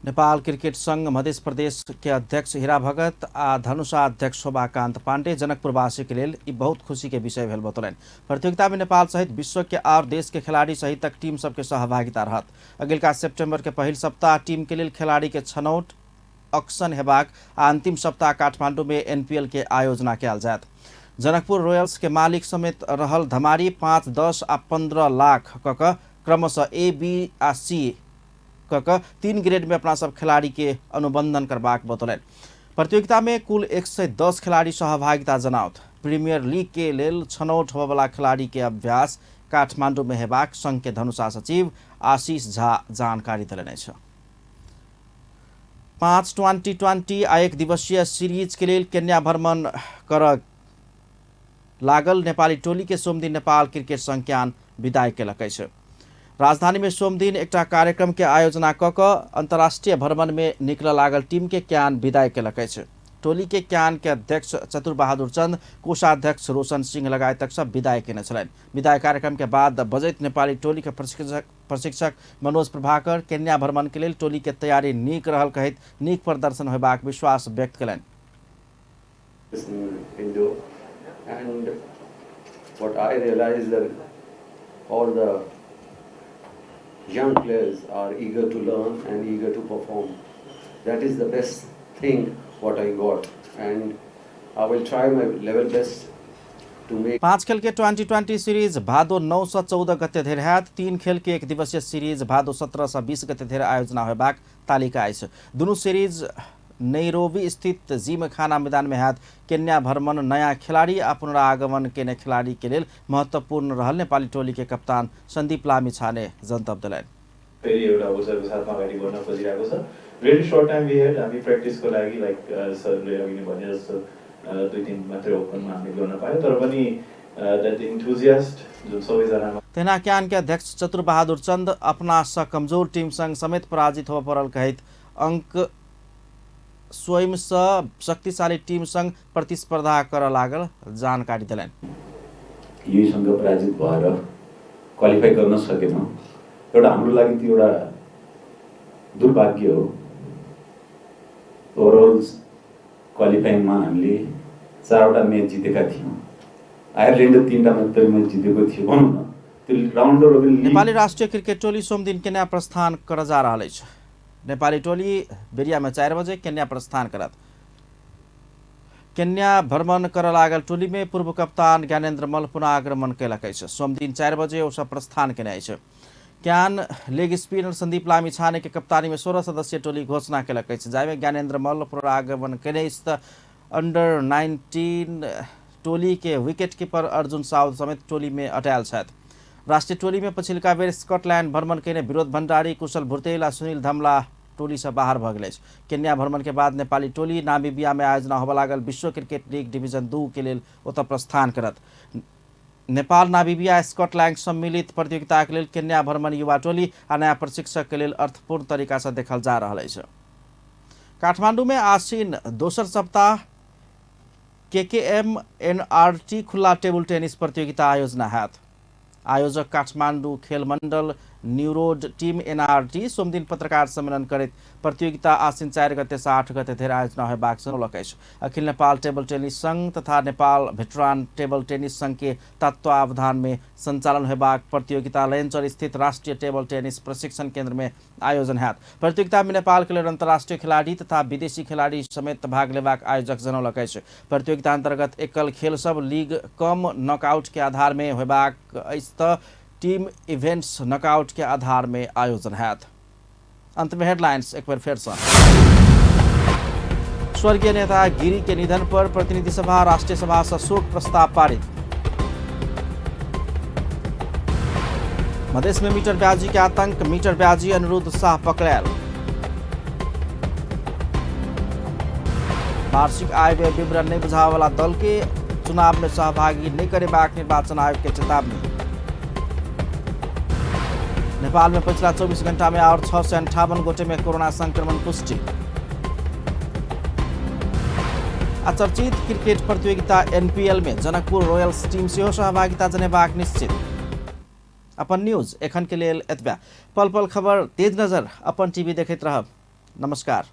नेपाल क्रिकेट संघ मध्य प्रदेश के अध्यक्ष हीरा भगत आ धनुषा अध्यक्ष शोभाकांत पांडे जनकपुरवासी के लेल ई बहुत खुशी के विषय भेल बतौलनि। प्रतियोगिता में नेपाल सहित विश्व के और देश के खिलाड़ी सहित तक टीम सबके सहभागिता रहत। अगिलका सितंबर के पहिल सप्ताह टीम के लेल खिलाड़ी के छनौट ऑक्शन हेबाक आ अंतिम सप्ताह काठमांडू में एनपीएल के आयोजना कयल जायत। जनकपुर रॉयल्स के मालिक समेत रहल धमारी 5, 10 आ 15 लाख क क्रमशः ए, बी आ सी क 3 ग्रेड में अपना सब खिलाड़ी के अनुबंधन करबाक बतौलनि। प्रतियोगिता में कुल 110 खिलाड़ी सहभागिता जनाओत। प्रीमियर लीग के लेल छनौट होबयवला खिलाड़ी के अभ्यास काठमांडू में हेबाक संघ के धनुषा सचिव आशीष झा जानकारी देलनि अछि। 5 ट्वेंटी-20 आ एक दिवसीय सीरीज के लेल केन्या भ्रमण कर लागल नेपाली टोली के सोमदिन नेपाल क्रिकेट संघ क्यान विदाई केलक अछि। राजधानी में सोमदिन एकटा कार्यक्रम के आयोजना क अंतर्राष्ट्रीय भ्रमण में निकल लागल टीम के क्यान विदाई केलक अछि। टोली के क्यान के अध्यक्ष चतुर बहादुर चंद, कोषाध्यक्ष रोशन सिंह लगायतक सब विदाई केने छलनि। विदाई कार्यक्रम के बाद बजैत नेपाली टोली के प्रशिक्षक मनोज प्रभाकर केन्या भ्रमण के लेल टोली के तैयारी नीक रहल कहैत नीक प्रदर्शन होयबाक विश्वास व्यक्त केलनि। And what I realized that all the young players are eager to learn and eager to perform. That is the best thing what I got, and I will try my level best to make. 5 खेल के 2020 सीरीज भादो 9 से 14 गते धरि हैत। 3 खेल के एक दिवसीय सीरीज भादो 17 से 20 गते धरि आयोजना होयबाक तालिका अछि। दुनू सीरीज नैरोबी स्थित जिमखाना मैदान में हैत। केन्या भ्रमण नया खिलाड़ी आ पुनरागमन केने खिलाड़ी के लेल महत्वपूर्ण रहल नेपाली टोली के कप्तान संदीप लामिछाने जनतब देलनि। फेरि एउटा ऊर्जाको साथमा अगाडि बढ्न खोजिरहेको छ। Very short time we had. हामी प्र्याक्टिसको लागि लाइक सरले अघि नै भने जस्तो 2-3 मात्रै ओपनमा हामीले गर्न पायौँ, तर पनि that enthusiast जुन सबैजनामा। तहिना क्यान के अध्यक्ष चतुर बहादुर चंद अपना सँ कमजोर टीम संग समेत पराजित होबय पड़ल कहैत अंक स्वयं सँ शक्तिशाली टीम संग प्रतिस्पर्धा कर लागल जानकारी देलनि। यहीसँग पराजित भएर क्वालिफाई गर्न सकेनौँ, एउटा हाम्रो लागि त्यो एउटा दुर्भाग्य हो। ओभरअल क्वालिफाइङमा हामीले 4वटा म्याच जितेका थियौँ, आयरल्यान्डले 3टा मात्रै म्याच जितेको थियो भनौँ न। त्यो राउन्ड रोबिन। नेपाली राष्ट्रिय क्रिकेट टोली सोमदिन केन्या प्रस्थान कर जा रहल अछि। नेपाली टोली बेरिया में 4 बजे केन्या प्रस्थान करत। केन्या भ्रमण कर लागल टोली में पूर्व कप्तान ज्ञानेन्द्र मल्ल पुनः आक्रमण केलक अछि। सोमदिन 4 बजे ओ सब प्रस्थान केने अछि। क्यान लेग स्पिनर संदीप लामिछाने के कप्तानी में 16 सदस्यीय टोली घोषणा केलक अछि, जाहिमे ज्ञानेन्द्र मल्ल पुनरागमन केने अछि। अंडर 19 टोली के विकेट कीपर अर्जुन साउद समेत टोली में अटायल छथि। राष्ट्रीय टोली में पछिलका बेर स्कॉटलैंड भ्रमण केने विरोध भण्डारी, कुशल भुर्तेल आ सुनील धमला टोली से बाहर भऽ गेल अछि। केन्या भ्रमण के बाद नेपाली टोली नामीबिया में आयोजना होबय लागल विश्व क्रिकेट लीग डिवीजन 2 के लेल ओतऽ प्रस्थान करत। नेपाल नामीबिया स्कॉटलैंड सम्मिलित प्रतियोगिता के लेल केन्या भ्रमण युवा टोली आ नया प्रशिक्षक के लेल अर्थपूर्ण तरीका से देखल जा रहल अछि। काठमांडू में आसीन दोसर सप्ताह केकेएम एनआरटी खुला टेबुल टेनिस प्रतियोगिता आयोजना हैत। आयोजक काठमांडू खेल मंडल न्यूरोड टीम एनआरटी सोमदिन पत्रकार सम्मेलन करैत प्रतियोगिता आसिन 4 गते से 8 गते धरि आयोजना होयबाक जनौलक अछि। अखिल नेपाल टेबल टेनिस संघ तथा नेपाल भेटरान टेबल टेनिस संघ के तत्वावधान में संचालन होयबाक प्रतियोगिता लयनचर स्थित राष्ट्रीय टेबल टेनिस प्रशिक्षण केंद्र में आयोजन हैत। प्रतियोगिता में नेपाल के लेल अंतर्राष्ट्रीय खिलाड़ी तथा विदेशी खिलाड़ी समेत भाग लेबाक आयोजक जनौलक अछि। प्रतियोगिता अंतर्गत एकल खेल सब लीग कम नॉकआउट के आधार में होयबाक अछि त टीम इवेंट्स नॉकआउट के आधार में आयोजन हैत। अंत में हेडलाइंस एक बार फिर से। स्वर्गीय नेता गिरी के निधन पर प्रतिनिधि सभा राष्ट्रीय सभा से शोक प्रस्ताव पारित। मधेश में मीटर ब्याजी के आतंक, मीटर ब्याजी अनिरुद्ध शाह पकड़ायल। वार्षिक आय व्यय विवरण नहीं बुझावे वाला दल के चुनाव में सहभागी नहीं करेबाक निर्वाचन आयोग के चेतावनी। नेपाल में पिछला 24 घंटा में और 658 गोटे में कोरोना संक्रमण पुष्टि। चर्चित क्रिकेट प्रतियोगिता एनपीएल में जनकपुर रॉयल्स टीम सेहो सहभागिता जनेबाक निश्चित। अपन न्यूज एखन के लेल एतबे। पल पल खबर तेज नजर अपन टीवी देखैत रहब। नमस्कार।